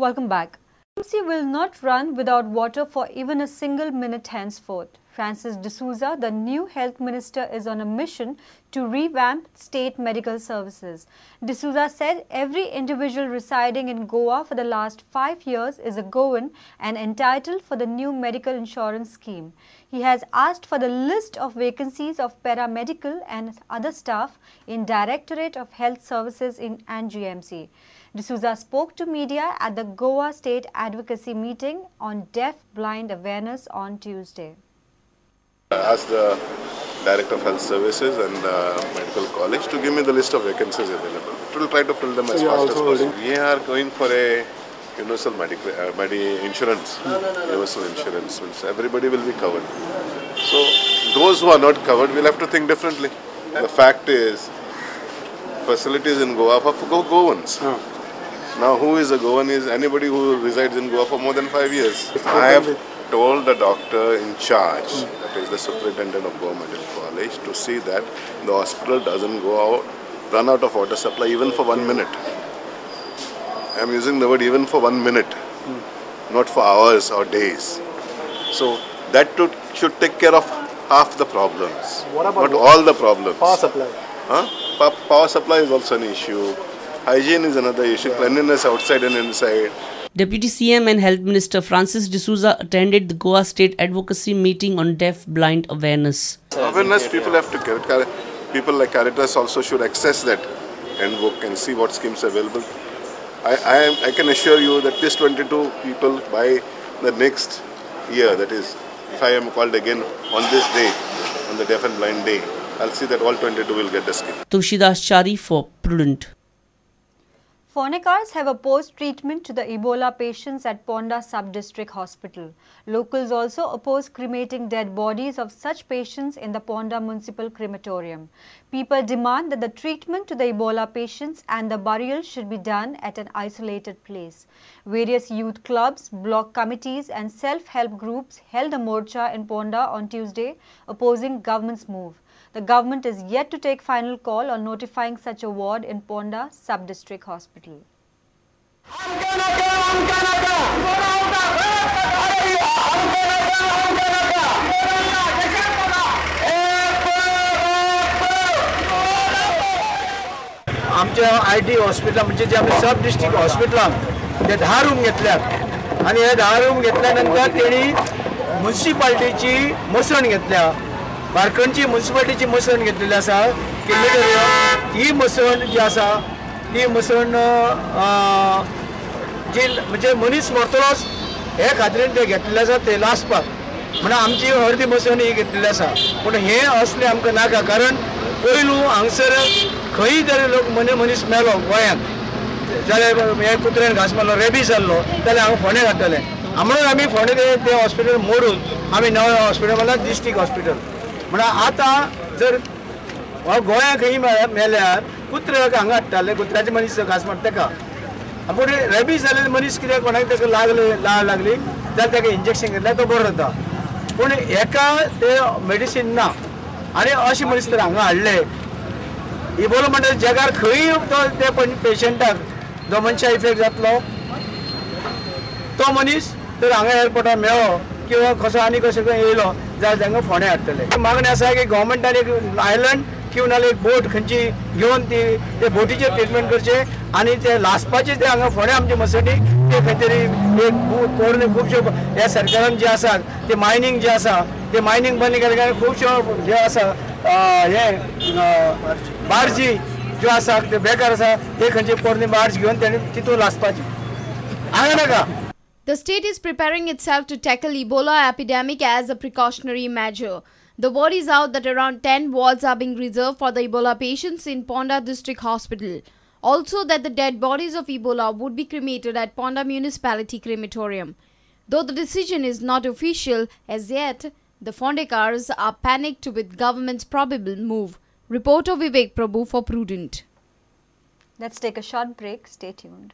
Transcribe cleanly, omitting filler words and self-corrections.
Welcome back. MC will not run without water for even a single minute henceforth. Francis D'Souza, the new health minister, is on a mission to revamp state medical services. D'Souza said every individual residing in Goa for the last 5 years is a Goan and entitled for the new medical insurance scheme. He has asked for the list of vacancies of paramedical and other staff in Directorate of Health Services in GMC. D'Souza spoke to media at the Goa State Advocacy meeting on deaf-blind awareness on Tuesday. I asked the Director of Health Services and Medical College to give me the list of vacancies available. We will try to fill them as fast as possible. We are going for a universal medical insurance. Universal insurance means everybody will be covered. So those who are not covered will have to think differently. The fact is, facilities in Goa are for Goans. Now, who is a Goan is anybody who resides in Goa for more than 5 years. I have told the doctor in charge, that is the superintendent of Goa Medical College, to see that the hospital doesn't go out, run out of water supply even for 1 minute. I am using the word even for 1 minute, not for hours or days. So that should take care of half the problems. What about not all the problems? Power supply. Huh? Power supply is also an issue. Hygiene is another issue. Yeah. Cleanliness outside and inside. Deputy CM and Health Minister Francis D'Souza attended the Goa State Advocacy meeting on deaf-blind awareness. Awareness people have to get. People like Caritas also should access that handbook and see what schemes are available. I can assure you that this 22 people by the next year, that is, if I am called again on this day, on the Deaf and Blind Day, I'll see that all 22 will get the scheme. Tushidas Chari for Prudent. Fonekars have opposed treatment to the Ebola patients at Ponda Sub-District Hospital. Locals also oppose cremating dead bodies of such patients in the Ponda Municipal Crematorium. People demand that the treatment to the Ebola patients and the burial should be done at an isolated place. Various youth clubs, block committees and self-help groups held a morcha in Ponda on Tuesday opposing government's move. The government is yet to take final call on notifying such a ward in Ponda Sub-District Hospital. आमच्या I D hospital म्हणजे जे आमचे सब district हॉस्पिटलान ते 10 room घेतल्यात आनी हे 10 room घेतल्यानंतर तेणी म्युनिसिपालिटीची मसण घेतल्या, बारकणची म्युनिसिपालिटीची मसण घेतलेली आसा क्रिमेटोरियम. ही मसण जी आसा ती मसण जी म्हणजे मनीस मरतलोच हे खातीर ते घेतलेले आसा ते लासपाक म्हणून आमची अर्दी मसण ही घेतलेली आसा. पूण हें असलें आमकां नाका, कारण पयलू हांगसर खंय तरी लोक मनीस मेलो गोंयांत जाल्यार हे कुत्र्यान घांस मारलो, रेबीज जाल्लो जाल्यार हांगा फोंडें घातलें. म्हणून आमी फोंडें ते हॉस्पिटल मोडून आमी नवें हॉस्पिटल म्हणल्यार डिस्ट्रिक्ट हॉस्पिटल. म्हणून आतां जर गोंयांत खंय मेल्यार कुत्रे हांगा हाडटाले, कुत्र्याचे मनीस घांस मारता तेका. पूण रेबीज जाल्ले मनीस कितें कोणाक ताका लागले लाळ लागली जाल्यार ताका इंजेक्शन घेतल्यार तो बरो जाता. पूण हेका ते मेडिसीन ना आनी अशें मनीस तर हांगा हाडले. इबोला म्हणटा जगार खंय तो ते पेशंटाक जो मनशा इफेक्ट जातलो तो मनीस तर हांगा एअरपोर्टार मेळ्ळो किंवा कसो आनी कसो खंय येयलो जाल्यार तांकां फोंडें हाडटले. मागणी आसा की गव्हर्मेंटान एक आयलंड किंवा नाल्यार एक बोट खंयची घेवन ती ते बोटीचेर ट्रिटमेंट करचें आनी ते लासपाचे ते हांगा फोंडें आमचे मसंडी ते खंय तरी एक पोरणे खुबश्यो ह्या सरकारान जे आसा ते मायनींग जे आसा ते मायनींग बंद केले कारण खुबश्यो जे आसा हे बार्जी ज्यो आसा ते बेकार आसा ते खंयचे पोरणे बार्ज घेवन तेणी तितून लासपाची हांगा नाका. The state is preparing itself to tackle Ebola epidemic as a precautionary measure. The word is out that around 10 wards are being reserved for the Ebola patients in Ponda District Hospital. Also that the dead bodies of Ebola would be cremated at Ponda Municipality Crematorium. Though the decision is not official as yet, the Fondekars are panicked with government's probable move. Reporter Vivek Prabhu for Prudent. Let's take a short break. Stay tuned.